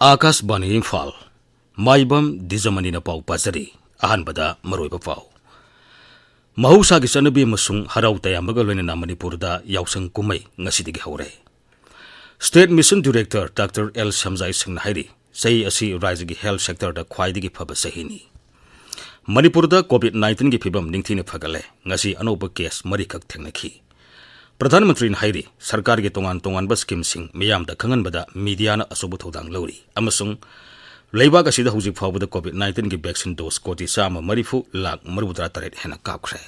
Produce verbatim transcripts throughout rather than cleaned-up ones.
ꯑꯥꯀꯥꯁꯕꯥꯅꯤ ꯏꯝꯐꯥꯜ꯫ ꯃꯥꯏꯕꯝ ꯗꯤꯖꯃꯅꯤꯅ ꯄꯥꯎ ꯄꯥꯖꯔꯤ꯫ ꯑꯍꯥꯟꯕꯗ ꯃꯔꯨꯑꯣꯏꯕ ꯄꯥꯎ꯫ ꯃꯍꯧꯁꯥꯒꯤ ꯆꯠꯅꯕꯤ ꯑꯃꯁꯨꯡ ꯍꯔꯥꯎ ꯇꯌꯥꯝꯕꯒ ꯂꯣꯏꯅꯅ ꯃꯅꯤꯄꯨꯔꯗ ꯌꯥꯎꯁꯪ ꯀꯨꯝꯍꯩ ꯉꯁꯤꯗꯒꯤ ꯍꯧꯔꯦ꯫ State Mission Director Doctor L Samjai ꯁꯤꯡꯅ ꯍꯥꯏꯔꯤ, ꯆꯍꯤ ꯑꯁꯤ ꯔꯥꯖ꯭ꯌꯒꯤ health sectorꯗ ꯈ꯭ꯋꯥꯏꯗꯒꯤ ꯐꯕ ꯆꯍꯤꯅꯤ꯫ ꯃꯅꯤꯄꯨꯔꯗ COVID nineteenꯒꯤ ꯐꯤꯕꯝ ꯅꯤꯡꯊꯤꯅ ꯐꯒꯠꯂꯦ꯫ ꯉꯁꯤ ꯑꯅꯧꯕ case ꯃꯔꯤꯈꯛ ꯊꯦꯡꯅꯈꯤ꯫ ꯄ꯭ꯔꯙꯥꯟ ꯃꯟꯇ꯭ꯔꯤꯅ ꯍꯥꯏꯔꯤ, ꯁꯔꯀꯥꯔꯒꯤ ꯇꯣꯉꯥꯟ ꯇꯣꯉꯥꯟꯕ schemeꯁꯤꯡ ꯃꯤꯌꯥꯝꯗ ꯈꯪꯍꯟꯕꯗ mediaꯅ ꯑꯆꯧꯕ ꯊꯧꯗꯥꯡ ꯂꯧꯔꯤ ꯑꯃꯁꯨꯡ ꯂꯩꯕꯥꯛ ꯑꯁꯤꯗ ꯍꯧꯖꯤꯛ ꯐꯥꯎꯕꯗ COVID nineteenꯒꯤ vaccine dose ꯀꯣꯇꯤ ꯆꯥꯝꯃ ꯃꯔꯤꯐꯨ ꯂꯥꯈ ꯃꯔꯤꯐꯨꯇꯔꯥ ꯇꯔꯦꯠ ꯍꯦꯟꯅ ꯀꯥꯞꯈ꯭ꯔꯦ꯫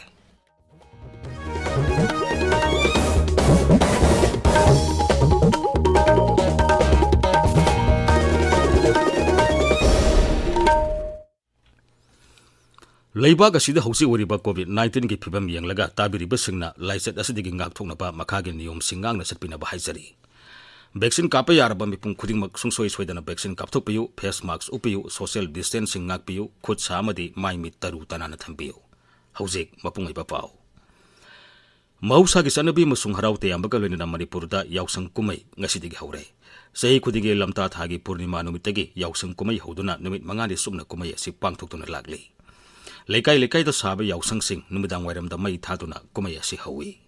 ꯂꯩꯕꯥꯛ ꯑꯁꯤꯗ ꯍꯧꯖꯤꯛ ꯑꯣꯏꯔꯤꯕ COVID nineteenꯒꯤ ꯐꯤꯕꯝ ꯌꯦꯡꯂꯒ ꯇꯥꯕꯤꯔꯤꯕꯁꯤꯡꯅ ꯂꯥꯏꯆꯠ ꯑꯁꯤꯗꯒꯤ ꯉꯥꯛꯊꯣꯛꯅꯕ ꯃꯈꯥꯒꯤ ꯅꯤꯌꯣꯝꯁꯤꯡ ꯉꯥꯛꯅ ꯆꯠꯄꯤꯅꯕ ꯍꯥꯏꯖꯔꯤ꯫ Vaccine ꯀꯥꯞꯄ ꯌꯥꯔꯕ ꯃꯤꯄꯨꯝ ꯈꯨꯗꯤꯡꯃꯛ ꯁꯨꯡꯁꯣꯏ ꯁꯣꯏꯗꯅ vaccine ꯀꯥꯞꯊꯣꯛꯄꯤꯌꯨ, face mask ꯎꯞꯄꯤꯌꯨ, social distancing ꯉꯥꯛꯄꯤꯌꯨ, ꯈꯨꯠ ꯁꯥ ꯑꯃꯗꯤ ꯃꯥꯏ ꯃꯤꯠ ꯇꯔꯨ ꯇꯅꯥꯟꯅ ꯊꯝꯕꯤꯌꯨ꯫ ꯍꯧꯖꯤꯛ ꯃꯄꯨꯡ ꯑꯣꯏꯕ ꯄꯥꯎ꯫ ꯃꯍꯧꯁꯥꯒꯤ ꯆꯠꯅꯕꯤ ꯑꯃꯁꯨꯡ ꯍꯔꯥꯎ ꯇꯌꯥꯝꯕꯒ ꯂꯣꯏꯅꯅ ꯃꯅꯤꯄꯨꯔꯗ ꯌꯥꯎꯁꯪ ꯀꯨꯝꯍꯩ ꯉꯁꯤꯗꯒꯤ ꯍꯧꯔꯦ꯫ ꯆꯍꯤ ꯈꯨꯗꯤꯡꯒꯤ ꯂꯝꯇꯥ ꯊꯥꯒꯤ ꯄꯨꯔꯅꯤꯃꯥ ꯅꯨꯃꯤꯠꯇꯒꯤ ꯌꯥꯎꯁꯪ ꯀꯨꯝꯍꯩ ꯍꯧꯗꯨꯅ ꯅꯨꯃꯤꯠ ꯃꯉꯥꯅꯤ ꯆꯨꯞꯅ ꯀꯨꯝꯍꯩ ꯑꯁꯤ ꯄꯥꯡꯊꯣꯛꯇꯨꯅ ꯂꯥꯛꯂꯤ꯫ ꯂꯩꯀꯥꯏ ꯂꯩꯀꯥꯏꯗ ꯁꯥꯕ ꯌꯥꯎꯁꯪꯁꯤꯡ ꯅꯨꯃꯤꯗꯥꯡ ꯋꯥꯏꯔꯝꯗ ꯃꯩ ꯊꯥꯗꯨꯅ ꯀꯨꯝꯍꯩ ꯑꯁꯤ ꯍꯧꯏ꯫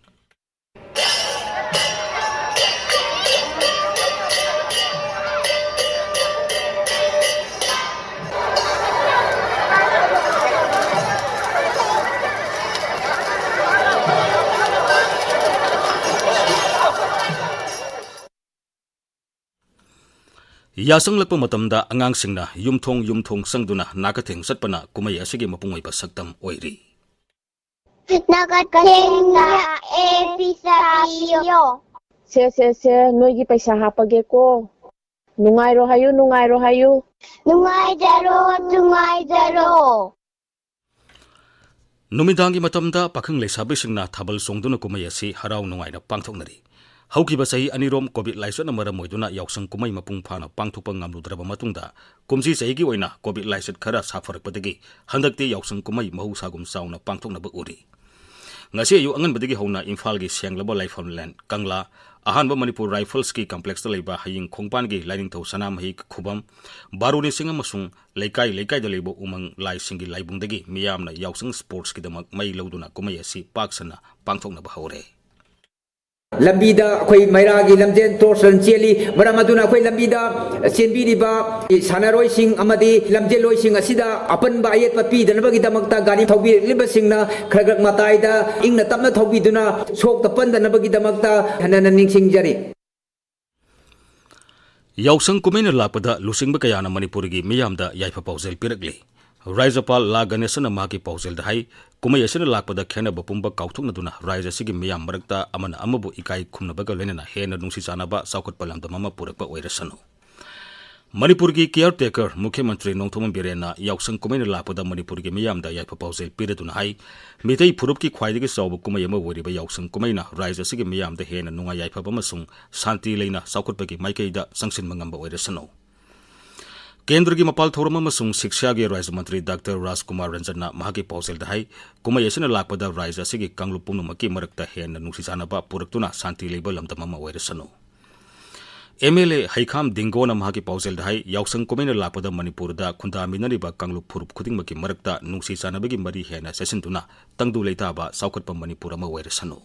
ꯌꯥꯆꯪꯂꯛꯄ ꯃꯇꯝꯗ ꯑꯉꯥꯡꯁꯤꯡꯅ ꯌꯨꯝꯊꯣꯡ ꯌꯨꯝꯊꯣꯡ ꯆꯪꯗꯨꯅ ꯅꯥꯀꯊꯦꯡ ꯆꯠꯄꯅ ꯀꯨꯝꯍꯩ ꯑꯁꯤꯒꯤ ꯃꯄꯨꯡ ꯑꯣꯏꯕ ꯁꯛꯇꯝ ꯑꯣꯏꯔꯤ꯫ ꯅꯥꯀꯊꯦꯡꯅ ꯑꯦ ꯄꯤꯖꯕꯤꯌꯣ꯫ ꯁꯦ, ꯁꯦ, ꯁꯦ, ꯅꯣꯏꯒꯤ ꯄꯩꯁꯥ ꯍꯥꯞꯄꯒꯦꯀꯣ꯫ ꯅꯨꯡꯉꯥꯏꯔꯣ ꯍꯥꯏꯌꯨ, ꯅꯨꯡꯉꯥꯏꯔꯣ ꯍꯥꯏꯌꯨ꯫ ꯅꯨꯡꯉꯥꯏꯖꯔꯣ, ꯅꯨꯡꯉꯥꯏꯖꯔꯣ꯫ ꯅꯨꯃꯤꯗꯥꯡꯒꯤ ꯃꯇꯝꯗ ꯄꯥꯈꯪ ꯂꯩꯁꯥꯕꯤꯁꯤꯡꯅ ꯊꯥꯕꯜ ꯆꯣꯡꯗꯨꯅ ꯀꯨꯝꯍꯩ ꯑꯁꯤ ꯍꯔꯥꯎ ꯅꯨꯡꯉꯥꯏꯅ ꯄꯥꯡꯊꯣꯛꯅꯔꯤ꯫ ꯍꯧꯈꯤꯕ ꯆꯍꯤ ꯑꯅꯤꯔꯣꯝ COVID ꯂꯥꯏꯆꯠꯅ ꯃꯔꯝ ꯑꯣꯏꯗꯨꯅ ꯌꯥꯎꯁꯪ ꯀꯨꯝꯍꯩ ꯃꯄꯨꯡ ꯐꯥꯅ ꯄꯥꯡꯊꯣꯛꯄ ꯉꯝꯂꯨꯗ꯭ꯔꯕ ꯃꯇꯨꯡꯗ, ꯀꯨꯝꯁꯤ ꯆꯍꯤꯒꯤ ꯑꯣꯏꯅ COVID ꯂꯥꯏꯆꯠ ꯈꯔ ꯁꯥꯐꯔꯛꯄꯗꯒꯤ ꯍꯟꯗꯛꯇꯤ ꯌꯥꯎꯁꯪ ꯀꯨꯝꯍꯩ ꯃꯍꯧꯁꯥꯒꯨꯝ ꯆꯥꯎꯅ ꯄꯥꯡꯊꯣꯛꯅꯕ ꯎꯔꯤ꯫ ꯉꯁꯤ ꯑꯌꯨꯛ ꯑꯉꯟꯕꯗꯒꯤ ꯍꯧꯅ ꯏꯝꯐꯥꯜꯒꯤ ꯁꯦꯡꯂꯕ ꯂꯥꯏꯐꯝꯂꯦꯟ ꯀꯪꯂꯥ, ꯑꯍꯥꯟꯕ ꯃꯅꯤꯄꯨꯔ ꯔꯥꯏꯐꯜꯁꯀꯤ ꯀꯝꯄ꯭ꯂꯦꯛꯁꯇ ꯂꯩꯕ ꯍꯌꯤꯡ ꯈꯣꯡꯕꯥꯟꯒꯤ ꯂꯥꯏꯅꯤꯡꯊꯧ ꯁꯅꯥꯃꯍꯤ ꯈꯨꯕꯝ, ꯕꯥꯔꯨꯅꯤ ꯆꯤꯡ ꯑꯃꯁꯨꯡ ꯂꯩꯀꯥꯏ ꯂꯩꯀꯥꯏꯗ ꯂꯩꯕ ꯎꯃꯪ ꯂꯥꯏꯁꯤꯡꯒꯤ ꯂꯥꯏꯕꯨꯡꯗꯒꯤ ꯃꯤꯌꯥꯝꯅ ꯌꯥꯎꯁꯪ ꯁ꯭ꯄꯣꯔꯠꯁꯀꯤꯗꯃꯛ ꯃꯩ ꯂꯧꯗꯨꯅ ꯀꯨꯝꯍꯩ ꯑꯁꯤ ꯄꯥꯛ ꯁꯟꯅ ꯄꯥꯡꯊꯣꯛꯅꯕ ꯍꯧꯔꯦ꯫ ꯂꯝꯕꯤꯗ ꯑꯩꯈꯣꯏ ꯃꯩꯔꯥꯒꯤ ꯂꯝꯖꯦꯟ ꯇꯣꯔꯆ ꯔꯟ ꯆꯦꯜꯂꯤ꯫ ꯃꯔꯝ ꯑꯗꯨꯅ ꯑꯩꯈꯣꯏ ꯂꯝꯕꯤꯗ ꯆꯦꯟꯕꯤꯔꯤꯕ ꯁꯥꯟꯅꯔꯣꯏꯁꯤꯡ ꯑꯃꯗꯤ ꯂꯝꯖꯦꯜꯂꯣꯏꯁꯤꯡ ꯑꯁꯤꯗ ꯑꯄꯟꯕ ꯑꯌꯦꯠꯄ ꯄꯤꯗꯅꯕꯒꯤꯗꯃꯛꯇ ꯒꯥꯔꯤ ꯊꯧꯕꯤꯔꯛꯂꯤꯕꯁꯤꯡꯅ ꯈꯔ ꯈꯔ ꯃꯇꯥꯏꯗ ꯏꯪꯅ ꯇꯞꯅ ꯊꯧꯕꯤꯗꯨꯅ ꯁꯣꯛꯇ ꯄꯟꯗꯅꯕꯒꯤꯗꯃꯛꯇ ꯍꯟꯅ ꯍꯟꯅ ꯅꯤꯡꯁꯤꯡꯖꯔꯤ꯫ ꯌꯥꯎꯁꯪ ꯀꯨꯝꯍꯩꯅ ꯂꯥꯛꯄꯗ ꯂꯨꯆꯤꯡꯕ ꯀꯌꯥꯅ ꯃꯅꯤꯄꯨꯔꯒꯤ ꯃꯤꯌꯥꯝꯗ ꯌꯥꯏꯐ ꯄꯥꯎꯖꯦꯜ ꯄꯤꯔꯛꯂꯤ꯫ ꯔꯥꯖ꯭ꯌꯄꯥꯜ ꯂꯥ ꯒꯅꯦꯁꯟꯅ ꯃꯍꯥꯛꯀꯤ ꯄꯥꯎꯖꯦꯜꯗ ꯍꯥꯏ, ꯀꯨꯝꯍꯩ ꯑꯁꯤꯅ ꯂꯥꯛꯄꯗ ꯈꯦꯟꯅꯕ ꯄꯨꯝꯕ ꯀꯥꯎꯊꯣꯛꯅꯗꯨꯅ ꯔꯥꯖ꯭ꯌ ꯑꯁꯤꯒꯤ ꯃꯤꯌꯥꯝ ꯃꯔꯛꯇ ꯑꯃꯅ ꯑꯃꯕꯨ ꯏꯀꯥꯏ ꯈꯨꯝꯅꯕꯒ ꯂꯣꯏꯅꯅ ꯍꯦꯟꯅ ꯅꯨꯡꯁꯤ ꯆꯥꯟꯅꯕ ꯆꯥꯎꯈꯠꯄ ꯂꯝꯗꯝ ꯑꯃ ꯄꯨꯔꯛꯄ ꯑꯣꯏꯔꯁꯅꯨ꯫ ꯃꯅꯤꯄꯨꯔꯒꯤ caretaker ꯃꯨꯈ꯭ꯌ ꯃꯟꯇ꯭ꯔꯤ ꯅꯣꯡꯊꯣꯝꯕꯝ ꯕꯤꯔꯦꯟꯅ ꯌꯥꯎꯁꯪ ꯀꯨꯝꯍꯩꯅ ꯂꯥꯛꯄꯗ ꯃꯅꯤꯄꯨꯔꯒꯤ ꯃꯤꯌꯥꯝꯗ ꯌꯥꯏꯐ ꯄꯥꯎꯖꯦꯜ ꯄꯤꯔꯗꯨꯅ ꯍꯥꯏ, ꯃꯤꯇꯩ ꯐꯨꯔꯨꯞꯀꯤ ꯈ꯭ꯋꯥꯏꯗꯒꯤ ꯆꯥꯎꯕ ꯀꯨꯝꯍꯩ ꯑꯃ ꯑꯣꯏꯔꯤꯕ ꯌꯥꯎꯁꯪ ꯀꯨꯝꯍꯩꯅ ꯔꯥꯖ꯭ꯌ ꯑꯁꯤꯒꯤ ꯃꯤꯌꯥꯝꯗ ꯍꯦꯟꯅ ꯅꯨꯡꯉꯥꯏ ꯌꯥꯏꯐꯕ ꯑꯃꯁꯨꯡ ꯁꯥꯟꯇꯤ ꯂꯩꯅ ꯆꯥꯎꯈꯠꯄꯒꯤ ꯃꯥꯏꯀꯩꯗ ꯆꯪꯁꯤꯟꯕ ꯉꯝꯕ ꯑꯣꯏꯔꯁꯅꯨ꯫ ꯀꯦꯟꯗ꯭ꯔꯒꯤ ꯃꯄꯥꯜ ꯊꯧꯔꯝ ꯑꯃꯁꯨꯡ ꯁꯤꯛꯁꯥꯒꯤ ꯔꯥꯖ꯭ꯌ ꯃꯟꯇ꯭ꯔꯤ ꯗꯥꯛꯇꯔ ꯔꯥꯖꯀꯨꯃꯥꯔ ꯔꯟꯖꯟꯅ ꯃꯍꯥꯛꯀꯤ ꯄꯥꯎꯖꯦꯜꯗ ꯍꯥꯏ, ꯀꯨꯝꯍꯩ ꯑꯁꯤꯅ ꯂꯥꯛꯄꯗ ꯔꯥꯖ꯭ꯌ ꯑꯁꯤꯒꯤ ꯀꯥꯡꯂꯨꯞ ꯄꯨꯝꯅꯃꯛꯀꯤ ꯃꯔꯛꯇ ꯍꯦꯟꯅ ꯅꯨꯡꯁꯤ ꯆꯥꯟꯅꯕ ꯄꯨꯔꯛꯇꯨꯅ ꯁꯥꯟꯇꯤ ꯂꯩꯕ ꯂꯝꯗꯝ ꯑꯃ ꯑꯣꯏꯔꯁꯅꯨ꯫ MLA ꯍꯩꯈꯥꯝ ꯗꯤꯡꯒꯣꯅ ꯃꯍꯥꯛꯀꯤ ꯄꯥꯎꯖꯦꯜꯗ ꯍꯥꯏ, ꯌꯥꯎꯁꯪ ꯀꯨꯝꯍꯩꯅ ꯂꯥꯛꯄꯗ ꯃꯅꯤꯄꯨꯔꯗ ꯈꯨꯟꯗꯥꯃꯤꯟꯅꯔꯤꯕ ꯀꯥꯡꯂꯨꯞ ꯐꯨꯔꯨꯞ ꯈꯨꯗꯤꯡꯃꯛꯀꯤ ꯃꯔꯛꯇ ꯅꯨꯡꯁꯤ ꯆꯥꯟꯅꯕꯒꯤ ꯃꯔꯤ ꯍꯦꯟꯅ ꯆꯦꯠꯁꯤꯟꯗꯨꯅ ꯇꯪꯗꯨ ꯂꯩꯇꯥꯕ ꯆꯥꯎꯈꯠꯄ ꯃꯅꯤꯄꯨꯔ ꯑꯃ ꯑꯣꯏꯔꯁꯅꯨ꯫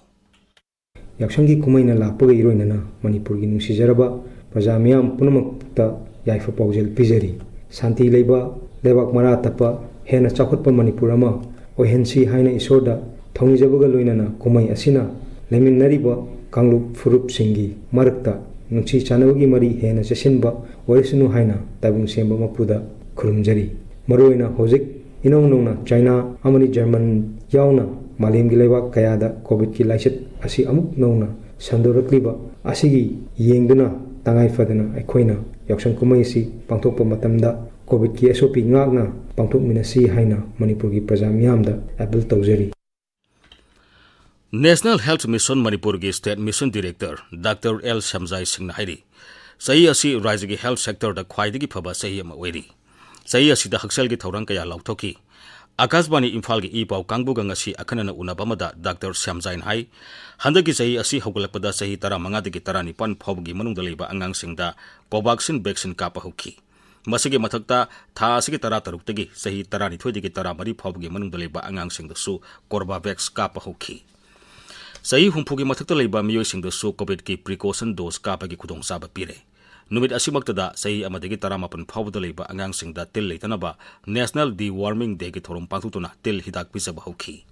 ꯌꯥꯎꯁꯪꯒꯤ ꯀꯨꯝꯍꯩꯅ ꯂꯥꯛꯄꯒ ꯏꯔꯣꯏꯅꯅ ꯃꯅꯤꯄꯨꯔꯒꯤ ꯅꯨꯡꯁꯤꯖꯔꯕ ꯄ꯭ꯔꯖꯥ ꯃꯤꯌꯥꯝ ꯄꯨꯝꯅꯃꯛꯇ ꯌꯥꯏꯐ ꯄꯥꯎꯖꯦꯜ ꯄꯤꯖꯔꯤ꯫ ꯁꯥꯟꯇꯤ ꯂꯩꯕ, ꯂꯩꯕꯥꯛ ꯃꯔꯥ ꯇꯞꯄ, ꯍꯦꯟꯅ ꯆꯥꯎꯈꯠꯄ ꯃꯅꯤꯄꯨꯔ ꯑꯃ ꯑꯣꯏꯍꯟꯁꯤ ꯍꯥꯏꯅ ꯏꯁꯣꯔꯗ ꯊꯧꯅꯤꯖꯕꯒ ꯂꯣꯏꯅꯅ ꯀꯨꯝꯍꯩ ꯑꯁꯤꯅ ꯂꯩꯃꯤꯟꯅꯔꯤꯕ ꯀꯥꯡꯂꯨꯞ ꯐꯨꯔꯨꯞꯁꯤꯡꯒꯤ ꯃꯔꯛꯇ ꯅꯨꯡꯁꯤ ꯆꯥꯟꯅꯕꯒꯤ ꯃꯔꯤ ꯍꯦꯟꯅ ꯆꯦꯠꯁꯤꯟꯕ ꯑꯣꯏꯔꯁꯅꯨ ꯍꯥꯏꯅ ꯇꯥꯏꯕꯪ ꯁꯦꯝꯕ ꯃꯄꯨꯗ ꯈꯨꯔꯨꯝꯖꯔꯤ꯫ ꯃꯔꯨꯑꯣꯏꯅ ꯍꯧꯖꯤꯛ ꯏꯅꯧ ꯅꯧꯅ ꯆꯥꯏꯅꯥ ꯑꯃꯗꯤ ꯖꯔꯃꯟ ꯌꯥꯎꯅ ꯃꯥꯂꯦꯝꯒꯤ ꯂꯩꯕꯥꯛ ꯀꯌꯥꯗ ꯀꯣꯚꯤꯗꯀꯤ ꯂꯥꯏꯆꯠ ꯑꯁꯤ ꯑꯃꯨꯛ ꯅꯧꯅ ꯁꯟꯗꯣꯔꯛꯂꯤꯕ ꯑꯁꯤꯒꯤ ꯌꯦꯡꯗꯨꯅ ꯇꯉꯥꯏ ꯐꯗꯅ ꯑꯩꯈꯣꯏꯅ ꯌꯥꯎꯁꯪ ꯀꯨꯝꯍꯩ ꯑꯁꯤ ꯄꯥꯡꯊꯣꯛꯄ ꯃꯇꯝꯗ ꯀꯣꯚꯤꯗꯀꯤ SOP ꯉꯥꯛꯅ ꯄꯥꯡꯊꯣꯛꯃꯤꯟꯅꯁꯤ ꯍꯥꯏꯅ ꯃꯅꯤꯄꯨꯔꯒꯤ ꯄ꯭ꯔꯖꯥ ꯃꯤꯌꯥꯝꯗ ꯑꯦꯄꯤꯜ ꯇꯧꯖꯔꯤ꯫ National Health Mission ꯃꯅꯤꯄꯨꯔꯒꯤ State Mission Director doctor L Shyamjai ꯁꯤꯡꯅ ꯍꯥꯏꯔꯤ, ꯆꯍꯤ ꯑꯁꯤ ꯔꯥꯖ꯭ꯌꯒꯤ health sectorꯗ ꯈ꯭ꯋꯥꯏꯗꯒꯤ ꯐꯕ ꯆꯍꯤ ꯑꯃ ꯑꯣꯏꯔꯤ꯫ ꯆꯍꯤ ꯑꯁꯤꯗ ꯍꯛꯁꯦꯜꯒꯤ ꯊꯧꯔꯥꯡ ꯀꯌꯥ ꯂꯥꯎꯊꯣꯛꯈꯤ꯫ ꯑꯀꯥꯁꯕꯥꯅꯤ ꯏꯝꯐꯥꯜꯒꯤ ꯏ ꯄꯥꯎ ꯀꯥꯡꯕꯨꯒ ꯉꯁꯤ ꯑꯈꯟꯅꯅ ꯎꯅꯕ ꯑꯃꯗ ꯗꯥꯛꯇꯔ ꯁ꯭ꯌꯥꯝꯖꯥꯏꯅ ꯍꯥꯏ, ꯍꯟꯗꯛꯀꯤ ꯆꯍꯤ ꯑꯁꯤ ꯍꯧꯒꯠꯂꯛꯄꯗ ꯆꯍꯤ ꯇꯔꯥꯃꯉꯥꯗꯒꯤ ꯇꯔꯥꯅꯤꯄꯥꯟ ꯐꯥꯎꯕꯒꯤ ꯃꯅꯨꯡꯗ ꯂꯩꯕ ꯑꯉꯥꯡꯁꯤꯡꯗ Covaxin vaccine ꯀꯥꯞꯄ ꯍꯧꯈꯤ꯫ ꯃꯁꯤꯒꯤ ꯃꯊꯛꯇ, ꯊꯥ ꯑꯁꯤꯒꯤ ꯇꯔꯥꯇꯔꯨꯛꯇꯒꯤ ꯆꯍꯤ ꯇꯔꯥꯅꯤꯊꯣꯏꯗꯒꯤ ꯇꯔꯥꯃꯔꯤ ꯐꯥꯎꯕꯒꯤ ꯃꯅꯨꯡꯗ ꯂꯩꯕ ꯑꯉꯥꯡꯁꯤꯡꯗꯁꯨ Corbevax ꯀꯥꯞꯄ ꯍꯧꯈꯤ꯫ ꯆꯍꯤ ꯍꯨꯝꯐꯨꯒꯤ ꯃꯊꯛꯇ ꯂꯩꯕ ꯃꯤꯑꯣꯏꯁꯤꯡꯗꯁꯨ COVIDꯀꯤ precaution dose ꯀꯥꯞꯄꯒꯤ ꯈꯨꯗꯣꯡꯆꯥꯕ ꯄꯤꯔꯦ꯫ ꯅꯨꯃꯤꯠ ꯑꯁꯤꯃꯛꯇꯗ ꯆꯍꯤ ꯑꯃꯗꯒꯤ ꯇꯔꯥꯃꯥꯄꯟ ꯐꯥꯎꯕꯗ ꯂꯩꯕ ꯑꯉꯥꯡꯁꯤꯡꯗ ꯇꯤꯜ ꯂꯩꯇꯅꯕ National Deworming Dayꯒꯤ ꯊꯧꯔꯝ ꯄꯥꯡꯊꯣꯛꯇꯨꯅ ꯇꯤꯜ ꯍꯤꯗꯥꯛ ꯄꯤꯖꯕ ꯍꯧꯈꯤ꯫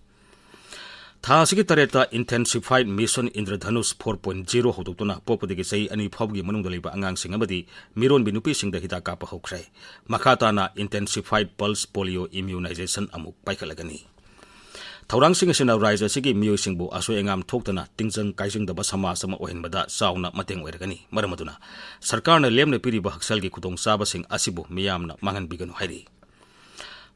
ꯊꯥ ꯑꯁꯤꯒꯤ ꯇꯔꯦꯠꯇ Intensified Mission Indradhanush four point zero ꯍꯧꯗꯣꯛꯇꯨꯅ ꯄꯣꯛꯄꯗꯒꯤ ꯆꯍꯤ ꯑꯅꯤ ꯐꯥꯎꯕꯒꯤ ꯃꯅꯨꯡꯗ ꯂꯩꯕ ꯑꯉꯥꯡꯁꯤꯡ ꯑꯃꯗꯤ ꯃꯤꯔꯣꯟꯕꯤ ꯅꯨꯄꯤꯁꯤꯡꯗ ꯍꯤꯗꯥꯛ ꯀꯥꯞꯄ ꯍꯧꯈ꯭ꯔꯦ꯫ ꯃꯈꯥ ꯇꯥꯅ Intensified Pulse Polio Immunization ꯑꯃꯨꯛ ꯄꯥꯏꯈꯠꯂꯒꯅꯤ꯫ ꯊꯧꯔꯥꯡꯁꯤꯡ ꯑꯁꯤꯅ ꯔꯥꯖ꯭ꯌ ꯑꯁꯤꯒꯤ ꯃꯤꯑꯣꯏꯁꯤꯡꯕꯨ ꯑꯁꯣꯏ ꯑꯉꯥꯝ ꯊꯣꯛꯇꯅ ꯇꯤꯟꯖꯪ ꯀꯥꯏꯖꯪꯗꯕ ꯁꯃꯥꯖ ꯑꯃ ꯑꯣꯏꯍꯟꯕꯗ ꯆꯥꯎꯅ ꯃꯇꯦꯡ ꯑꯣꯏꯔꯒꯅꯤ꯫ ꯃꯔꯝ ꯑꯗꯨꯅ ꯁꯔꯀꯥꯔꯅ ꯂꯦꯝꯅ ꯄꯤꯔꯤꯕ ꯍꯛꯁꯦꯜꯒꯤ ꯈꯨꯗꯣꯡꯆꯥꯕꯁꯤꯡ ꯑꯁꯤꯕꯨ ꯃꯤꯌꯥꯝꯅ ꯃꯥꯡꯍꯟꯕꯤꯒꯅꯨ ꯍꯥꯏꯔꯤ꯫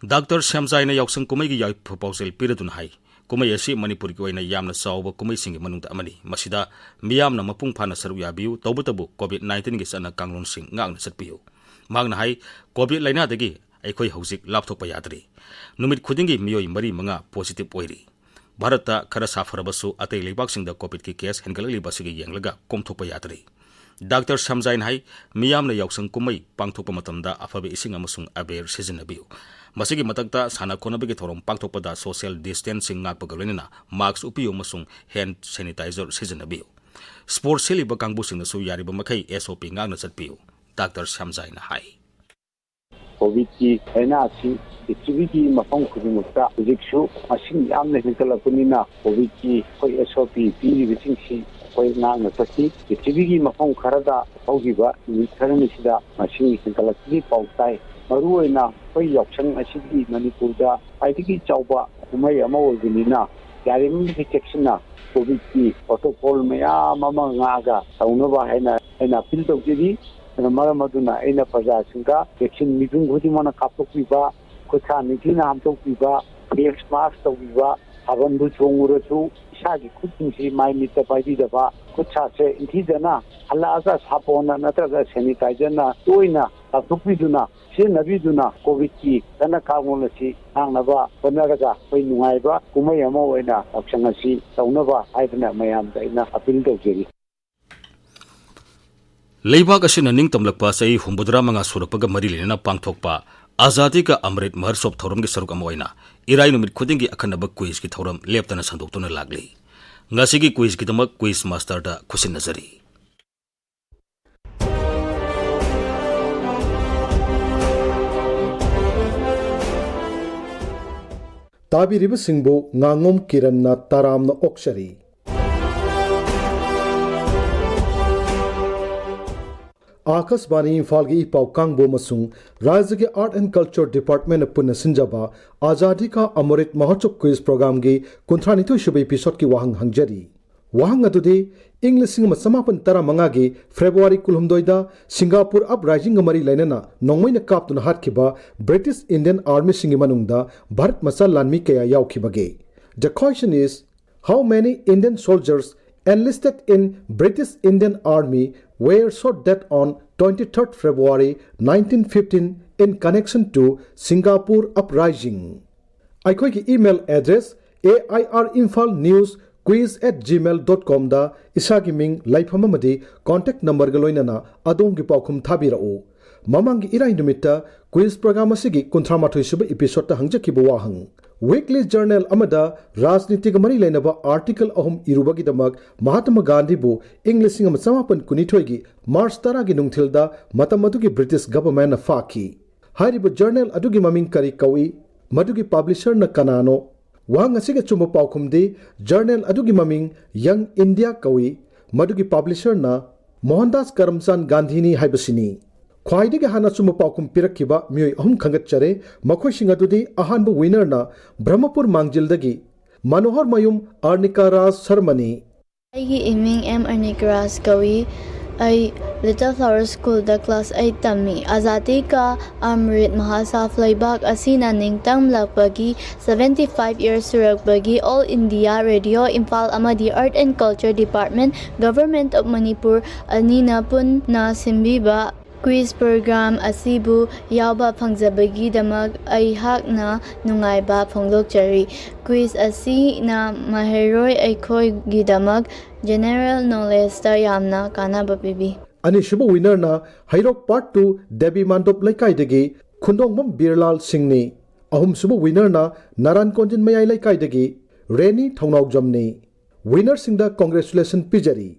ꯗꯥꯛꯇꯔ ꯁ꯭ꯌꯥꯝꯖꯥꯏꯅ ꯌꯥꯎꯁꯪ ꯀꯨꯝꯍꯩꯒꯤ ꯌꯥꯏꯐ ꯄꯥꯎꯖꯦꯜ ꯄꯤꯔꯗꯨꯅ ꯍꯥꯏ, ꯀꯨꯝꯍꯩ ꯑꯁꯤ ꯃꯅꯤꯄꯨꯔꯒꯤ ꯑꯣꯏꯅ ꯌꯥꯝꯅ ꯆꯥꯎꯕ ꯀꯨꯝꯍꯩꯁꯤꯡꯒꯤ ꯃꯅꯨꯡꯗ ꯑꯃꯅꯤ꯫ ꯃꯁꯤꯗ ꯃꯤꯌꯥꯝꯅ ꯃꯄꯨꯡ ꯐꯥꯅ ꯁꯔꯨꯛ ꯌꯥꯕꯤꯌꯨ, ꯇꯧꯕꯇꯕꯨ COVID nineteenꯒꯤ ꯆꯠꯅ ꯀꯥꯡꯂꯣꯟꯁꯤꯡ ꯉꯥꯛꯅ ꯆꯠꯄꯤꯌꯨ꯫ ꯃꯍꯥꯛꯅ ꯍꯥꯏ, COVID ꯂꯥꯏꯅꯥꯗꯒꯤ ꯑꯩꯈꯣꯏ ꯍꯧꯖꯤꯛ ꯂꯥꯞꯊꯣꯛꯄ ꯌꯥꯗ꯭ꯔꯤ꯫ ꯅꯨꯃꯤꯠ ꯈꯨꯗꯤꯡꯒꯤ ꯃꯤꯑꯣꯏ ꯃꯔꯤ ꯃꯉꯥ positive ꯑꯣꯏꯔꯤ꯫ ꯚꯥꯔꯠꯇ ꯈꯔ ꯁꯥꯐꯔꯕꯁꯨ ꯑꯇꯩ ꯂꯩꯕꯥꯛꯁꯤꯡꯗ COVIDꯀꯤ case ꯍꯦꯟꯒꯠꯂꯛꯂꯤꯕ ꯑꯁꯤꯒ ꯌꯦꯡꯂꯒ ꯀꯣꯝꯊꯣꯛꯄ ꯌꯥꯗ꯭ꯔꯤ꯫ ꯗꯥꯛꯇꯔ ꯁ꯭ꯌꯥꯝꯖꯥꯏꯅ ꯍꯥꯏ, ꯃꯤꯌꯥꯝꯅ ꯌꯥꯎꯁꯪ ꯀꯨꯝꯍꯩ ꯄꯥꯡꯊꯣꯛꯄ ꯃꯇꯝꯗ ꯑꯐꯕ ꯏꯁꯤꯡ ꯑꯃꯁꯨꯡ ꯑꯕꯦꯔ ꯁꯤꯖꯤꯟꯅꯕꯤꯌꯨ꯫ ꯃꯁꯤꯒꯤ ꯃꯊꯛꯇ ꯁꯥꯟꯅ ꯈꯣꯠꯅꯕꯒꯤ ꯊꯧꯔꯝ ꯄꯥꯡꯊꯣꯛꯄꯗ social distancing ꯉꯥꯛꯄꯒ ꯂꯣꯏꯅꯅ mask ꯎꯞꯄꯤꯌꯨ ꯑꯃꯁꯨꯡ hand sanitizer ꯁꯤꯖꯤꯟꯅꯕꯤꯌꯨ꯫ Sports ꯁꯤꯜꯂꯤꯕ ꯀꯥꯡꯕꯨꯁꯤꯡꯅꯁꯨ ꯌꯥꯔꯤꯕ ꯃꯈꯩ SOP ꯉꯥꯛꯅ ꯆꯠꯄꯤꯌꯨ, ꯗꯥꯛꯇꯔ ꯁ꯭ꯌꯥꯝꯖꯥꯏꯅ ꯍꯥꯏ꯫ COVIDꯀꯤ ꯂꯥꯏꯅꯥ ꯑꯁꯤ ꯄ꯭ꯔꯤꯊꯤꯕꯤꯒꯤ ꯃꯐꯝ ꯈꯨꯗꯤꯡꯃꯛꯇ ꯍꯧꯖꯤꯛꯁꯨ ꯃꯁꯤꯡ ꯌꯥꯝꯅ ꯍꯦꯟꯒꯠꯂꯛꯄꯅꯤꯅ, COVIDꯀꯤ ꯑꯩꯈꯣꯏ SOP ꯄꯤꯔꯤꯕꯁꯤꯡꯁꯤ ꯑꯩꯈꯣꯏ ꯉꯥꯛꯅ ꯆꯠꯈꯤ꯫ ꯄ꯭ꯔꯤꯊꯤꯕꯤꯒꯤ ꯃꯐꯝ ꯈꯔꯗ ꯍꯧꯈꯤꯕ ꯅꯨꯃꯤꯠ ꯈꯔꯅꯤꯁꯤꯗ ꯃꯁꯤꯡ ꯍꯦꯟꯒꯠꯂꯛꯄꯒꯤ ꯄꯥꯎ ꯇꯥꯏ꯫ ꯃꯔꯨꯑꯣꯏꯅ ꯑꯩꯈꯣꯏ ꯌꯥꯎꯁꯪ ꯑꯁꯤꯗꯤ ꯃꯅꯤꯄꯨꯔꯗ ꯈ꯭ꯋꯥꯏꯗꯒꯤ ꯆꯥꯎꯕ ꯀꯨꯝꯍꯩ ꯑꯃ ꯑꯣꯏꯕꯅꯤꯅ, ꯌꯥꯔꯤꯕꯃꯈꯩ ꯆꯦꯛꯁꯤꯟꯅ COVIDꯀꯤ protocol ꯃꯌꯥꯝ ꯑꯃ ꯉꯥꯛꯑꯒ ꯇꯧꯅꯕ ꯍꯥꯏꯅ ꯑꯩꯅ appeal ꯇꯧꯖꯔꯤ꯫ ꯑꯗꯨꯅ ꯃꯔꯝ ꯑꯗꯨꯅ ꯑꯩꯅ ꯄ꯭ꯔꯖꯥꯁꯤꯡꯗ vaccine ꯃꯤꯄꯨꯝ ꯈꯨꯗꯤꯡꯃꯛꯅ ꯀꯥꯞꯊꯣꯛꯄꯤꯕ, ꯈꯨꯠ ꯁꯥ ꯅꯤꯡꯊꯤꯅ ꯍꯥꯝꯗꯣꯛꯄꯤꯕ, face mask ꯇꯧꯕꯤꯕ, ꯁꯥꯐꯝꯕꯨ ꯆꯣꯡꯉꯨꯔꯁꯨ ꯏꯁꯥꯒꯤ ꯈꯨꯠꯁꯤꯡꯁꯤ ꯃꯥꯏ ꯃꯤꯠꯇ ꯄꯥꯏꯕꯤꯗꯕ, ꯈꯨꯠ ꯁꯥꯁꯦ ꯅꯤꯡꯊꯤꯖꯅ ꯍꯜꯂꯛꯑꯒ ꯁꯥꯄꯣꯟꯅ ꯅꯠꯇ꯭ꯔꯒ sanitizer ꯅ ꯇꯣꯏꯅ ꯆꯥꯝꯊꯣꯛꯄꯤꯗꯨꯅ ꯁꯤꯖꯤꯟꯅꯕꯤꯗꯨꯅ COVID ꯀꯤ ꯀꯟꯅ ꯀꯥꯡꯂꯣꯟ ꯑꯁꯤ ꯉꯥꯛꯅꯕ ꯍꯣꯠꯅꯔꯒ ꯑꯩꯈꯣꯏ ꯅꯨꯡꯉꯥꯏꯕ ꯀꯨꯝꯍꯩ ꯑꯃ ꯑꯣꯏꯅ ꯌꯥꯎꯁꯪ ꯑꯁꯤ ꯇꯧꯅꯕ ꯍꯥꯏꯗꯨꯅ ꯃꯌꯥꯝꯗ ꯑꯩꯅ appeal ꯇꯧꯖꯔꯤ꯫ ꯂꯩꯕꯥꯛ ꯑꯁꯤꯅ ꯅꯤꯡꯇꯝꯂꯛꯄ ꯆꯍꯤ ꯍꯨꯝꯐꯨꯇꯔꯥ ꯃꯉꯥ ꯁꯨꯔꯛꯄꯒ ꯃꯔꯤ ꯂꯩꯅꯅ ꯄꯥꯡꯊꯣꯛꯄ ꯑꯖꯥꯗꯤ ꯀꯥ ꯑꯃ꯭ꯔꯤꯠ ꯃꯍꯣꯠꯁꯕ ꯊꯧꯔꯝꯒꯤ ꯁꯔꯨꯛ ꯑꯃ ꯑꯣꯏꯅ ꯏꯔꯥꯏ ꯅꯨꯃꯤꯠ ꯈꯨꯗꯤꯡꯒꯤ ꯑꯈꯟꯅꯕ quiz ꯀꯤ ꯊꯧꯔꯝ ꯂꯦꯞꯇꯅ ꯁꯟꯗꯣꯛꯇꯨꯅ ꯂꯥꯛꯂꯤ꯫ ꯉꯁꯤꯒꯤ quiz ꯀꯤꯗꯃꯛ quiz master ꯗ ꯈꯨꯠꯁꯤꯟꯅꯖꯔꯤ꯫ ꯇꯥꯕꯤꯔꯤꯕꯁꯤꯡꯕꯨ ꯉꯥꯉꯣꯝ ꯀꯤꯔꯟꯅ ꯇꯔꯥꯝꯅ ꯑꯣꯛꯆꯔꯤ꯫ ꯑꯥꯀꯥꯁꯕꯥꯅꯤ ꯏꯝꯐꯥꯜꯒꯤ ꯏ ꯄꯥꯎ ꯀꯥꯡꯕꯨ ꯑꯃꯁꯨꯡ ꯔꯥꯖ꯭ꯌꯒꯤ Art and Culture Department ꯅ ꯄꯨꯟꯅ ꯁꯤꯟꯖꯕ ꯑꯖꯥꯗꯤ ꯀꯥ ꯑꯃ꯭ꯔꯤꯠ ꯃꯍꯣꯠꯁꯕ quiz program ꯒꯤ ꯀꯨꯟꯊ꯭ꯔꯥꯅꯤꯊꯣꯏ ꯁꯨꯕ episode ꯀꯤ ꯋꯥꯍꯪ ꯍꯪꯖꯔꯤ꯫ ꯋꯥꯍꯪ ꯑꯗꯨꯗꯤ, ꯏꯪ ꯂꯤꯁꯤꯡ ꯑꯃ ꯆꯃꯥꯄꯟ ꯇꯔꯥꯃꯉꯥꯒꯤ February ꯀꯨꯟꯍꯨꯝꯗꯣꯏꯗ Singapore uprising ꯒ ꯃꯔꯤ ꯂꯩꯅꯅ ꯅꯣꯡꯃꯩꯅ ꯀꯥꯞꯇꯨꯅ ꯍꯥꯠꯈꯤꯕ British Indian Army ꯁꯤꯡꯒꯤ ꯃꯅꯨꯡꯗ ꯚꯥꯔꯠ ꯃꯆꯥ ꯂꯥꯟꯃꯤ ꯀꯌꯥ ꯌꯥꯎꯈꯤꯕꯒꯦ? The question is, how many Indian soldiers enlisted in British Indian Army were shot dead on twenty-third February nineteen fifteen in connection to Singapore uprising? ꯑꯩꯈꯣꯏꯒꯤ email address A I R Imphal News Quiz at gmail dot com ꯗ ꯏꯁꯥꯒꯤ ꯃꯤꯡ, ꯂꯩꯐꯝ ꯑꯃꯗꯤ contact number ꯒ ꯂꯣꯏꯅꯅ ꯑꯗꯣꯝꯒꯤ ꯄꯥꯎꯈꯨꯝ ꯊꯥꯕꯤꯔꯛꯎ꯫ ꯃꯃꯥꯡꯒꯤ ꯏꯔꯥꯏ ꯅꯨꯃꯤꯠꯇ quiz program ꯑꯁꯤꯒꯤ ꯀꯨꯟꯊ꯭ꯔꯥ ꯃꯥꯊꯣꯏ ꯁꯨꯕ episode ꯇ ꯍꯪꯖꯈꯤꯕ ꯋꯥꯍꯪ, weekly journal ꯑꯃꯗ ꯔꯥꯖꯅꯤꯇꯤꯒ ꯃꯔꯤ ꯂꯩꯅꯕ article ꯑꯍꯨꯝ ꯏꯔꯨꯕꯒꯤꯗꯃꯛ ꯃꯍꯥꯇꯃꯥ ꯒꯥꯟꯙꯤꯕꯨ ꯏꯪ ꯂꯤꯁꯤꯡ ꯑꯃ ꯆꯃꯥꯄꯟ ꯀꯨꯟꯅꯤꯊꯣꯏꯒꯤ March ꯇꯔꯥꯒꯤ ꯅꯨꯡꯊꯤꯜꯗ ꯃꯇꯝ ꯑꯗꯨꯒꯤ British government ꯅ ꯐꯥꯈꯤ꯫ ꯍꯥꯏꯔꯤꯕ journal ꯑꯗꯨꯒꯤ ꯃꯃꯤꯡ ꯀꯔꯤ ꯀꯧꯏ? ꯃꯗꯨꯒꯤ publisher ꯅ ꯀꯅꯥꯅꯣ? ꯋꯥꯍꯪ ꯑꯁꯤꯒꯤ ꯑꯆꯨꯝꯕ ꯄꯥꯎꯈꯨꯝꯗꯤ journal ꯑꯗꯨꯒꯤ ꯃꯃꯤꯡ Young India ꯀꯧꯏ꯫ ꯃꯗꯨꯒꯤ publisher ꯅ ꯃꯣꯍꯟꯗꯥꯁ ꯀꯔꯝꯆꯥꯟꯗ ꯒꯥꯟꯙꯤꯅꯤ ꯍꯥꯏꯕꯁꯤꯅꯤ꯫ ꯈ꯭ꯋꯥꯏꯗꯒꯤ ꯍꯥꯟꯅ ꯑꯆꯨꯝꯕ ꯄꯥꯎꯈꯨꯝ ꯄꯤꯔꯛꯈꯤꯕ ꯃꯤꯑꯣꯏ ꯑꯍꯨꯝ ꯈꯟꯒꯠꯆꯔꯦ꯫ ꯃꯈꯣꯏꯁꯤꯡ ꯑꯗꯨꯗꯤ, ꯑꯍꯥꯟꯕ winner ꯅ ꯕ꯭ꯔꯍꯃꯄꯨꯔ ꯃꯥꯡꯖꯤꯜꯗꯒꯤ ꯃꯅꯣꯍꯔ ꯃꯌꯨꯝ ꯑꯔꯅꯤꯀꯥ ꯔꯥꯖ ꯁꯔꯃꯅꯤ꯫ ꯑꯩꯒꯤ ꯏꯃꯤꯡ ꯑꯦꯝ ꯑꯔꯅꯤꯀꯥ ꯔꯥꯖ ꯀꯧꯏ꯫ ꯑꯩ Little Flower School ꯗ class eight ꯇꯝꯃꯤ꯫ ꯑꯖꯥꯗꯤ ꯀꯥ ꯑꯃ꯭ꯔꯤꯠ ꯃꯍꯥꯁꯥꯐ ꯂꯩꯕꯥꯛ ꯑꯁꯤꯅ ꯅꯤꯡꯇꯝꯂꯛꯄꯒꯤ seventy five years ꯁꯨꯔꯛꯄꯒꯤ All India Radio Imphal ꯑꯃꯗꯤ Art and Culture Department, Government of Manipur ꯑꯅꯤꯅ ꯄꯨꯟꯅ ꯁꯤꯟꯕꯤꯕ quiz program ꯑꯁꯤꯕꯨ ꯌꯥꯎꯕ ꯐꯪꯖꯕꯒꯤꯗꯃꯛ ꯑꯩꯍꯥꯛꯅ ꯅꯨꯡꯉꯥꯏꯕ ꯐꯣꯡꯗꯣꯛꯆꯔꯤ꯫ Quiz ꯑꯁꯤꯅ ꯃꯍꯩꯔꯣꯏ ꯑꯩꯈꯣꯏꯒꯤꯗꯃꯛ general knowledge ꯇ ꯌꯥꯝꯅ ꯀꯥꯟꯅꯕ ꯄꯤꯕꯤ꯫ ꯑꯅꯤꯁꯨꯕ winner ꯅ ꯍꯩꯔꯣꯛ Part two ꯗꯦꯕꯤ ꯃꯥꯟꯗꯣꯞ ꯂꯩꯀꯥꯏꯗꯒꯤ ꯈꯨꯟꯗꯣꯡꯕꯝ ꯕꯤꯔꯂꯥꯜ ꯁꯤꯡꯅꯤ꯫ ꯑꯍꯨꯝꯁꯨꯕ winner ꯅ ꯅꯥꯔꯥꯟ ꯀꯣꯟꯖꯤꯟ ꯃꯌꯥꯏ ꯂꯩꯀꯥꯏꯗꯒꯤ ꯔꯦꯅꯤ ꯊꯧꯅꯥꯎꯖꯝꯅꯤ꯫ Winner ꯁꯤꯡꯗ congratulation ꯄꯤꯖꯔꯤ꯫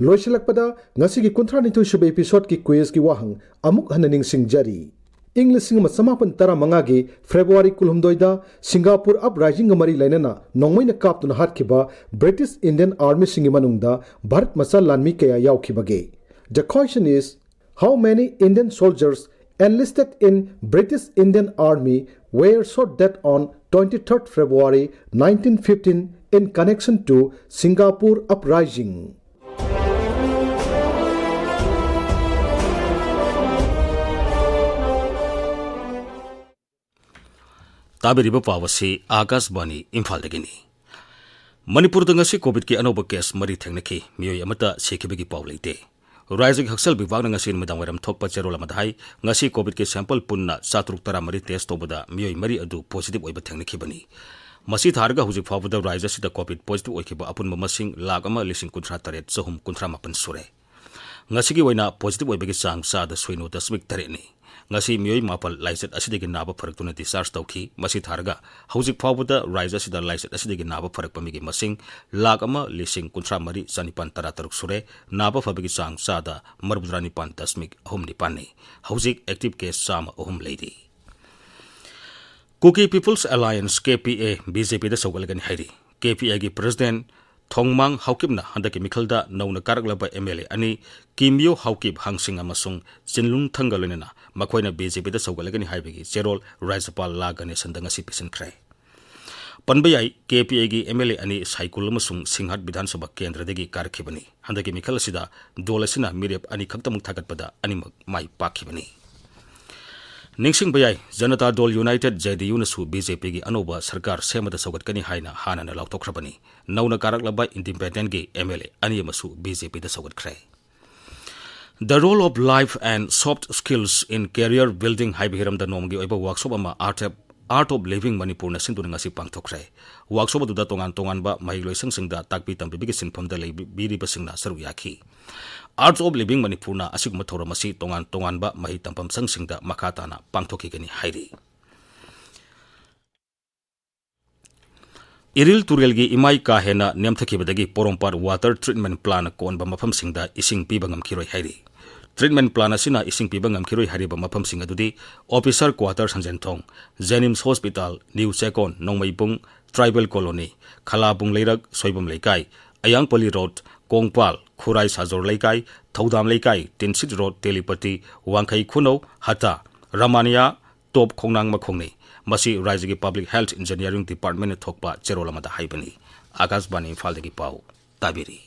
ꯂꯣꯏꯁꯤꯜꯂꯛꯄꯗ ꯉꯁꯤꯒꯤ ꯀꯨꯟꯊ꯭ꯔꯥ ꯅꯤꯊꯣꯏ ꯁꯨꯕ episode ꯀꯤ quiz ꯀꯤ ꯋꯥꯍꯪ ꯑꯃꯨꯛ ꯍꯟꯅ ꯅꯤꯡꯁꯤꯡꯖꯔꯤ꯫ ꯏꯪ ꯂꯤꯁꯤꯡ ꯑꯃ ꯆꯃꯥꯄꯟ ꯇꯔꯥ ꯃꯉꯥꯒꯤ February ꯀꯨꯟꯍꯨꯝꯗꯣꯏꯗ ꯁꯤꯡꯒꯥꯄꯨꯔ uprising ꯒ ꯃꯔꯤ ꯂꯩꯅꯅ ꯅꯣꯡꯃꯩꯅ ꯀꯥꯞꯇꯨꯅ ꯍꯥꯠꯈꯤꯕ British Indian Army ꯁꯤꯡꯒꯤ ꯃꯅꯨꯡꯗ ꯚꯥꯔꯠ ꯃꯆꯥ ꯂꯥꯟꯃꯤ ꯀꯌꯥ ꯌꯥꯎꯈꯤꯕꯒꯦ? The question is, how many Indian soldiers enlisted in British Indian Army were shot dead on twenty-third February nineteen fifteen in connection to Singapore uprising? ꯇꯥꯕꯤꯔꯤꯕ ꯄꯥꯎ ꯑꯁꯤ ꯑꯥꯀꯥꯁꯕꯥꯅꯤ ꯏꯝꯐꯥꯜꯗꯒꯤꯅꯤ꯫ ꯃꯅꯤꯄꯨꯔꯗ ꯉꯁꯤ COVID ꯀꯤ ꯑꯅꯧꯕ case ꯃꯔꯤ ꯊꯦꯡꯅꯈꯤ꯫ ꯃꯤꯑꯣꯏ ꯑꯃꯠꯇ ꯁꯤꯈꯤꯕꯒꯤ ꯄꯥꯎ ꯂꯩꯇꯦ꯫ ꯔꯥꯖ꯭ꯌꯒꯤ ꯍꯛꯁꯦꯜ ꯕꯤꯚꯥꯒꯅ ꯉꯁꯤ ꯅꯨꯃꯤꯗꯥꯡ ꯋꯥꯏꯔꯝ ꯊꯣꯛꯄ ꯆꯦꯔꯣꯜ ꯑꯃꯗ ꯍꯥꯏ, ꯉꯁꯤ COVID ꯀꯤ sample ꯄꯨꯟꯅ ꯆꯥꯇ꯭ꯔꯨꯛ ꯇꯔꯥꯃꯔꯤ test ꯇꯧꯕꯗ ꯃꯤꯑꯣꯏ ꯃꯔꯤ ꯑꯗꯨ positive ꯑꯣꯏꯕ ꯊꯦꯡꯅꯈꯤꯕꯅꯤ꯫ ꯃꯁꯤ ꯊꯥꯔꯒ ꯍꯧꯖꯤꯛ ꯐꯥꯎꯕꯗ ꯔꯥꯖ꯭ꯌ ꯑꯁꯤꯗ COVID positive ꯑꯣꯏꯈꯤꯕ ꯑꯄꯨꯟꯕ ꯃꯁꯤꯡ ꯂꯥꯈ ꯑꯃ ꯂꯤꯁꯤꯡ ꯀꯨꯟꯊ꯭ꯔꯥ ꯇꯔꯦꯠ ꯆꯍꯨꯝ ꯀꯨꯟꯊ꯭ꯔꯥ ꯃꯥꯄꯟ ꯁꯨꯔꯦ꯫ ꯉꯁꯤꯒꯤ ꯑꯣꯏꯅ positive ꯑꯣꯏꯕꯒꯤ ꯆꯥꯡ ꯆꯥꯗ ꯁꯤꯅꯣ ꯗꯁꯃꯤꯛ ꯇꯔꯦꯠꯅꯤ꯫ ꯉꯁꯤ ꯃꯤꯑꯣꯏ ꯃꯥꯄꯜ ꯂꯥꯏꯆꯠ ꯑꯁꯤꯗꯒꯤ ꯅꯥꯕ ꯐꯔꯛꯇꯨꯅ discharge ꯇꯧꯈꯤ꯫ ꯃꯁꯤ ꯊꯥꯔꯒ ꯍꯧꯖꯤꯛ ꯐꯥꯎꯕꯗ ꯔꯥꯖ꯭ꯌ ꯑꯁꯤꯗ ꯂꯥꯏꯆꯠ ꯑꯁꯤꯗꯒꯤ ꯅꯥꯕ ꯐꯔꯛꯄ ꯃꯤꯒꯤ ꯃꯁꯤꯡ ꯂꯥꯈ ꯑꯃ ꯂꯤꯁꯤꯡ ꯀꯨꯟꯊ꯭ꯔꯥ ꯃꯔꯤ ꯆꯅꯤꯄꯥꯟ ꯇꯔꯥ ꯇꯔꯨꯛ ꯁꯨꯔꯦ꯫ ꯅꯥꯕ ꯐꯕꯒꯤ ꯆꯥꯡ ꯆꯥꯗ ꯃꯔꯤꯐꯨꯇꯔꯥ ꯅꯤꯄꯥꯟ ꯗꯁꯃꯤꯛ ꯑꯍꯨꯝ ꯅꯤꯄꯥꯟꯅꯤ꯫ ꯍꯧꯖꯤꯛ active case ꯆꯥꯝꯃ ꯑꯍꯨꯝ ꯂꯩꯔꯤ꯫ Kuki People's Alliance, K P A, B J P ꯗ ꯁꯧꯒꯠꯂꯒꯅꯤ ꯍꯥꯏꯔꯤ꯫ K P A ꯒꯤ president ꯊꯣꯡꯃꯥꯡ ꯍꯥꯎꯀꯤꯞꯅ ꯍꯟꯗꯛꯀꯤ ꯃꯤꯈꯜꯗ ꯅꯧꯅ ꯀꯥꯔꯛꯂꯕ M L A ꯑꯅꯤ, ꯀꯤꯃꯤꯌꯣ ꯍꯥꯎꯀꯤꯞ ꯍꯥꯡꯁꯤꯡ ꯑꯃꯁꯨꯡ ꯆꯤꯟꯂꯨꯡ ꯊꯪꯒ ꯂꯣꯏꯅꯅ ꯃꯈꯣꯏꯅ B J P ꯗ ꯁꯧꯒꯠꯂꯒꯅꯤ ꯍꯥꯏꯕꯒꯤ ꯆꯦꯔꯣꯜ ꯔꯥꯖ꯭ꯌꯄꯥꯜ ꯂꯥ ꯒꯅꯦꯁꯟꯗ ꯉꯁꯤ ꯄꯤꯁꯤꯟꯈ꯭ꯔꯦ꯫ ꯄꯟꯕ ꯌꯥꯏ, ꯀꯦ ꯄꯤ ꯑꯥꯏꯒꯤ ꯑꯦꯝ ꯑꯦꯜ ꯑꯦ ꯑꯅꯤ ꯁꯥꯏꯀꯨꯜ ꯑꯃꯁꯨꯡ ꯁꯤꯡꯍꯥꯠ ꯕꯤꯙꯥꯟ ꯁꯚꯥ ꯀꯦꯟꯗ꯭ꯔꯗꯒꯤ ꯀꯥꯔꯛꯈꯤꯕꯅꯤ꯫ ꯍꯟꯗꯛꯀꯤ ꯃꯤꯈꯜ ꯑꯁꯤꯗ ꯗꯣꯜ ꯑꯁꯤꯅ ꯃꯤꯔꯦꯞ ꯑꯅꯤꯈꯛꯇꯃꯛ ꯊꯥꯒꯠꯄꯗ ꯑꯅꯤꯃꯛ ꯃꯥꯏ ꯄꯥꯛꯈꯤꯕꯅꯤ꯫ ꯅꯤꯡꯁꯤꯡꯕ ꯌꯥꯏ, ꯖꯅꯇꯥ ꯗꯣꯜ ꯌꯨꯅꯥꯏꯇꯦꯗ, ꯖꯦ ꯗꯤ ꯌꯨꯅꯁꯨ ꯕꯤ ꯖꯦ ꯄꯤꯒꯤ ꯑꯅꯧꯕ ꯁꯔꯀꯥꯔ ꯁꯦꯝꯕꯗ ꯁꯧꯒꯠꯀꯅꯤ ꯍꯥꯏꯅ ꯍꯥꯟꯅꯅ ꯂꯥꯎꯊꯣꯛꯈ꯭ꯔꯕꯅꯤ꯫ ꯅꯧꯅ ꯀꯥꯔꯛꯂꯕ ꯏꯟꯗꯤꯄꯦꯟꯗꯦꯟꯒꯤ ꯑꯦꯝ ꯑꯦꯜ ꯑꯦ ꯑꯅꯤ ꯑꯃꯁꯨ ꯕꯤ ꯖꯦ ꯄꯤꯗ ꯁꯧꯒꯠꯈ꯭ꯔꯦ꯫ The Role of Life and Soft Skills in Career Building ꯍꯥꯏꯕ ꯍꯤꯔꯝꯗ ꯅꯣꯡꯃꯒꯤ ꯑꯣꯏꯕ ꯋꯥꯔꯛꯁꯣꯞ ꯑꯃ Art of, Art of Living ꯃꯅꯤꯄꯨꯔꯅ ꯁꯤꯟꯗꯨꯅ ꯉꯁꯤ ꯄꯥꯡꯊꯣꯛꯈ꯭ꯔꯦ꯫ ꯋꯥꯔꯛꯁꯣꯞ ꯑꯗꯨꯗ ꯇꯣꯉꯥꯟ ꯇꯣꯉꯥꯟꯕ ꯃꯍꯩꯂꯣꯏꯁꯪꯁꯤꯡꯗ ꯇꯥꯛꯄꯤ ꯇꯝꯕꯤꯕꯒꯤ ꯁꯤꯟꯐꯝꯗ ꯂꯩꯕꯤꯔꯤꯕꯁꯤꯡꯅ ꯁꯔꯨꯛ ꯌꯥꯈꯤ꯫ Art of Living ꯃꯅꯤꯄꯨꯔꯅ ꯑꯁꯤꯒꯨꯝꯕ ꯊꯧꯔꯝ ꯑꯁꯤ ꯇꯣꯉꯥꯟ ꯇꯣꯉꯥꯟꯕ ꯃꯍꯩ ꯇꯝꯐꯝ ꯁꯪꯁꯤꯡꯗ ꯃꯈꯥ ꯇꯥꯅ ꯄꯥꯡꯊꯣꯛꯈꯤꯒꯅꯤ ꯍꯥꯏꯔꯤ꯫ ꯏꯔꯤꯜ ꯇꯨꯔꯦꯜꯒꯤ ꯏꯃꯥꯏ ꯀꯥ ꯍꯦꯟꯅ ꯅꯦꯝꯊꯈꯤꯕꯗꯒꯤ ꯄꯣꯔꯣꯝꯄꯥꯠ ꯋꯥꯇꯔ ꯇ꯭ꯔꯤꯠꯃꯦꯟ ꯄ꯭ꯂꯥꯟꯅ ꯀꯣꯟꯕ ꯃꯐꯝꯁꯤꯡꯗ ꯏꯁꯤꯡ ꯄꯤꯕ ꯉꯝꯈꯤꯔꯣꯏ ꯍꯥꯏꯔꯤ꯫ ꯇ꯭ꯔꯤꯠꯃꯦꯟ ꯄ꯭ꯂꯥꯟ ꯑꯁꯤꯅ ꯏꯁꯤꯡ ꯄꯤꯕ ꯉꯝꯈꯤꯔꯣꯏ ꯍꯥꯏꯔꯤꯕ ꯃꯐꯝꯁꯤꯡ ꯑꯗꯨꯗꯤ ꯑꯣꯐꯤꯁꯔ ꯀ꯭ꯋꯥꯇꯔ ꯁꯟꯖꯦꯟꯊꯣꯡ, ꯖꯦꯅꯤꯝꯁ ꯍꯣꯁꯄꯤꯇꯥꯜ, ꯅ꯭ꯌꯨ ꯆꯦꯀꯣꯟ, ꯅꯣꯡꯃꯩꯕꯨꯡ, ꯇ꯭ꯔꯥꯏꯕꯦꯜ ꯀꯣꯂꯣꯅꯤ, ꯈꯂꯥꯕꯨꯡ ꯂꯩꯔꯛ, ꯁꯣꯏꯕꯝ ꯂꯩꯀꯥꯏ, ꯑꯌꯥꯡꯄꯜꯂꯤ ꯔꯣꯗ, ꯀꯣꯡꯄꯥꯜ, ꯈꯨꯔꯥꯏ ꯁꯥꯖꯣꯔ ꯂꯩꯀꯥꯏ, ꯊꯧꯗꯥꯝ ꯂꯩꯀꯥꯏ, ꯇꯤꯟꯁꯤꯠ ꯔꯣꯗ, ꯇꯦꯂꯤꯄꯇꯤ, ꯋꯥꯡꯈꯩ ꯈꯨꯅꯧ, ꯍꯇꯥ, ꯔꯃꯥꯅꯤꯌꯥ, ꯇꯣꯞ ꯈꯣꯡꯅꯥꯡ ꯃꯈꯣꯡꯅꯤ꯫ ꯃꯁꯤ ꯔꯥꯖ꯭ꯌꯒꯤ ꯄꯕ꯭ꯂꯤꯛ ꯍꯦꯜꯊ ꯏꯟꯖꯤꯅꯤꯌꯥꯔꯤꯡ ꯗꯤꯄꯥꯔꯠꯃꯦꯟꯅ ꯊꯣꯛꯄ ꯆꯦꯔꯣꯜ ꯑꯃꯗ ꯍꯥꯏꯕꯅꯤ꯫ ꯑꯥꯀꯥꯁꯕꯥꯅꯤ ꯏꯝꯐꯥꯜꯗꯒꯤ ꯄꯥꯎ ꯇꯥꯕꯤꯔꯤ꯫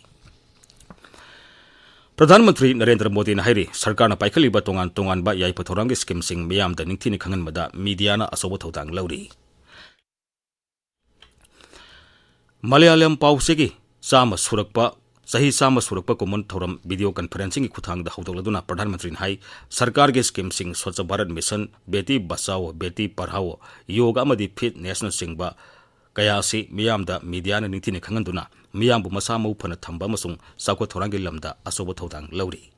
ꯄ꯭ꯔꯙꯥꯟ ꯃꯟꯇ꯭ꯔꯤ ꯅꯔꯦꯟꯗ꯭ꯔ ꯃꯣꯗꯤꯅ ꯍꯥꯏꯔꯤ, ꯁꯔꯀꯥꯔꯅ ꯄꯥꯏꯈꯠꯂꯤꯕ ꯇꯣꯉꯥꯟ ꯇꯣꯉꯥꯟꯕ ꯌꯥꯏꯐ ꯊꯧꯔꯥꯡꯒꯤ ꯁ꯭ꯀꯤꯝꯁꯤꯡ ꯃꯤꯌꯥꯝꯗ ꯅꯤꯡꯊꯤꯅ ꯈꯪꯍꯟꯕꯗ ꯃꯤꯗꯤꯌꯥꯅ ꯑꯆꯧꯕ ꯊꯧꯗꯥꯡ ꯂꯧꯔꯤ꯫ ꯃꯂꯌꯥꯂꯝ ꯄꯥꯎꯆꯦꯒꯤ ꯆꯥꯝꯃ ꯁꯨꯔꯛꯄ, ꯆꯍꯤ ꯆꯥꯝꯃ ꯁꯨꯔꯛꯄ ꯀꯨꯝꯑꯣꯟ ꯊꯧꯔꯝ ꯚꯤꯗꯤꯑꯣ ꯀꯟꯐꯔꯦꯟꯁꯤꯡꯒꯤ ꯈꯨꯠꯊꯥꯡꯗ ꯍꯧꯗꯣꯛꯂꯗꯨꯅ ꯄ꯭ꯔꯙꯥꯟ ꯃꯟꯇ꯭ꯔꯤꯅ ꯍꯥꯏ, ꯁꯔꯀꯥꯔꯒꯤ ꯁ꯭ꯀꯤꯝꯁꯤꯡ ꯁ꯭ꯋꯥꯆ ꯚꯥꯔꯠ ꯃꯤꯁꯟ, ꯕꯦꯇꯤ ꯕꯆꯥꯎ, ꯕꯦꯇꯤ ꯄꯔꯍꯥꯎ, ꯌꯣꯒꯥ ꯑꯃꯗꯤ ꯐꯤꯠꯅꯦꯁꯅꯆꯤꯡꯕ ꯀꯌꯥ ꯑꯁꯤ ꯃꯤꯌꯥꯝꯗ ꯃꯤꯗꯤꯌꯥꯅ ꯅꯤꯡꯊꯤꯅ ꯈꯪꯍꯟꯗꯨꯅ ꯃꯤꯌꯥꯝꯕꯨ ꯃꯁꯥ ꯃꯎ ꯐꯅ ꯊꯝꯕ ꯑꯃꯁꯨꯡ ꯆꯥꯎꯈꯠ ꯊꯧꯔꯥꯡꯒꯤ ꯂꯝꯗ ꯑꯆꯧꯕ ꯊꯧꯗꯥꯡ ꯂꯧꯔꯤ꯫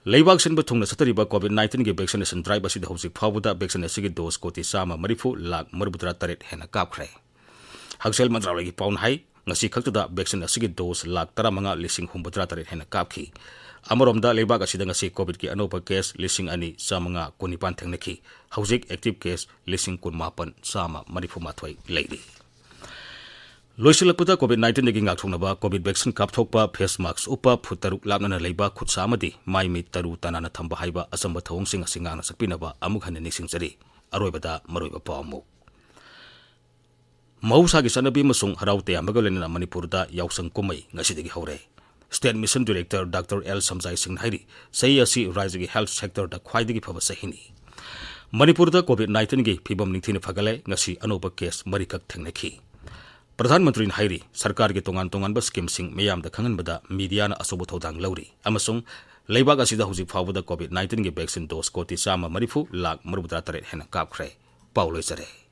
ꯂꯩꯕꯥꯛ ꯁꯤꯟꯕ ꯊꯨꯡꯅ ꯆꯠꯊꯔꯤꯕ ꯀꯣꯚꯤꯗ ꯅꯥꯏꯟꯇꯤꯟꯒꯤ ꯚꯦꯛꯁꯤꯅꯦꯁꯟ ꯗ꯭ꯔꯥꯏꯚ ꯑꯁꯤꯗ ꯍꯧꯖꯤꯛ ꯐꯥꯎꯕꯗ ꯚꯦꯛꯁꯤꯟ ꯑꯁꯤꯒꯤ ꯗꯣꯁ ꯀꯣꯇꯤ ꯆꯥꯝꯃ ꯃꯔꯤꯐꯨ ꯂꯥꯈ ꯃꯔꯤꯐꯨꯇꯔꯥ ꯇꯔꯦꯠ ꯍꯦꯟꯅ ꯀꯥꯞꯈ꯭ꯔꯦ꯫ ꯍꯛꯁꯦꯜ ꯃꯟꯇ꯭ꯔꯥꯂꯌꯒꯤ ꯄꯥꯎꯅ ꯍꯥꯏ, ꯉꯁꯤ ꯈꯛꯇꯗ ꯚꯦꯛꯁꯤꯟ ꯑꯁꯤꯒꯤ ꯗꯣꯁ ꯂꯥꯈ ꯇꯔꯥꯃꯉꯥ ꯂꯤꯁꯤꯡ ꯍꯨꯝꯐꯨꯇꯔꯥ ꯇꯔꯦꯠ ꯍꯦꯟꯅ ꯀꯥꯞꯈꯤ꯫ ꯑꯃꯔꯣꯝꯗ, ꯂꯩꯕꯥꯛ ꯑꯁꯤꯗ ꯉꯁꯤ ꯀꯣꯚꯤꯗꯀꯤ ꯑꯅꯧꯕ ꯀꯦꯁ ꯂꯤꯁꯤꯡ ꯑꯅꯤ ꯆꯥꯃꯉꯥ ꯀꯨꯟꯅꯤꯄꯥꯟ ꯊꯦꯡꯅꯈꯤ꯫ ꯍꯧꯖꯤꯛ ꯑꯦꯛꯇꯤꯚ ꯀꯦꯁ ꯂꯤꯁꯤꯡ ꯀꯨꯟꯃꯥꯄꯟ ꯆꯥꯝꯃ ꯃꯔꯤꯐꯨꯃꯥꯊꯣꯏ ꯂꯩꯔꯤ꯫ ꯂꯣꯏꯁꯤꯜꯂꯛꯄꯗ, ꯀꯣꯚꯤꯗ ꯅꯥꯏꯟꯇꯤꯟꯗꯒꯤ ꯉꯥꯛꯊꯣꯛꯅꯕ ꯀꯣꯚꯤꯗ ꯚꯦꯛꯁꯤꯟ ꯀꯥꯞꯊꯣꯛꯄ, ꯐꯦꯁ ꯃꯥꯛꯁ ꯎꯞꯄ, ꯐꯨꯠ ꯇꯔꯨꯛ ꯂꯥꯞꯅꯅ ꯂꯩꯕ, ꯈꯨꯠ ꯁꯥ ꯑꯃꯗꯤ ꯃꯥꯏ ꯃꯤꯠ ꯇꯔꯨ ꯇꯅꯥꯟꯅ ꯊꯝꯕ ꯍꯥꯏꯕ ꯑꯆꯝꯕ ꯊꯧꯑꯣꯡꯁꯤꯡ ꯑꯁꯤ ꯉꯥꯛꯅ ꯆꯠꯄꯤꯅꯕ ꯑꯃꯨꯛ ꯍꯟꯅ ꯅꯤꯡꯁꯤꯡꯖꯔꯤ꯫ ꯑꯔꯣꯏꯕꯗ ꯃꯔꯨꯑꯣꯏꯕ ꯄꯥꯎ ꯑꯃꯨꯛ꯫ ꯃꯍꯧꯁꯥꯒꯤ ꯆꯠꯅꯕꯤ ꯑꯃꯁꯨꯡ ꯍꯔꯥꯎ ꯇꯌꯥꯝꯕꯒ ꯂꯣꯏꯅꯅ ꯃꯅꯤꯄꯨꯔꯗ ꯌꯥꯎꯁꯪ ꯀꯨꯝꯍꯩ ꯉꯁꯤꯗꯒꯤ ꯍꯧꯔꯦ꯫ State Mission Director Doctor L ꯁꯝꯖꯥꯏ ꯁꯤꯡꯅ ꯍꯥꯏꯔꯤ, ꯆꯍꯤ ꯑꯁꯤ ꯔꯥꯖ꯭ꯌꯒꯤ health sector ꯗ ꯈ꯭ꯋꯥꯏꯗꯒꯤ ꯐꯕ ꯆꯍꯤꯅꯤ꯫ ꯃꯅꯤꯄꯨꯔꯗ COVID nineteen ꯒꯤ ꯐꯤꯕꯝ ꯅꯤꯡꯊꯤꯅ ꯐꯒꯠꯂꯦ, ꯉꯁꯤ ꯑꯅꯧꯕ case ꯃꯔꯤꯈꯛ ꯊꯦꯡꯅꯈꯤ꯫ ꯄ꯭ꯔꯙꯥꯟ ꯃꯟꯇ꯭ꯔꯤꯅ ꯍꯥꯏꯔꯤ, ꯁꯔꯀꯥꯔꯒꯤ ꯇꯣꯉꯥꯟ ꯇꯣꯉꯥꯟꯕ scheme ꯁꯤꯡ ꯃꯤꯌꯥꯝꯗ ꯈꯪꯍꯟꯕꯗ media ꯅ ꯑꯆꯧꯕ ꯊꯧꯗꯥꯡ ꯂꯧꯔꯤ ꯑꯃꯁꯨꯡ ꯂꯩꯕꯥꯛ ꯑꯁꯤꯗ ꯍꯧꯖꯤꯛ ꯐꯥꯎꯕꯗ COVID nineteen ꯒꯤ vaccine dose ꯀꯣꯇꯤ ꯆꯥꯝꯃ ꯃꯔꯤꯐꯨ ꯂꯥꯈ ꯃꯔꯤꯐꯨꯇꯔꯥ ꯇꯔꯦꯠ ꯍꯦꯟꯅ ꯀꯥꯞꯈ꯭ꯔꯦ꯫ ꯄꯥꯎ ꯂꯣꯏꯖꯔꯦ꯫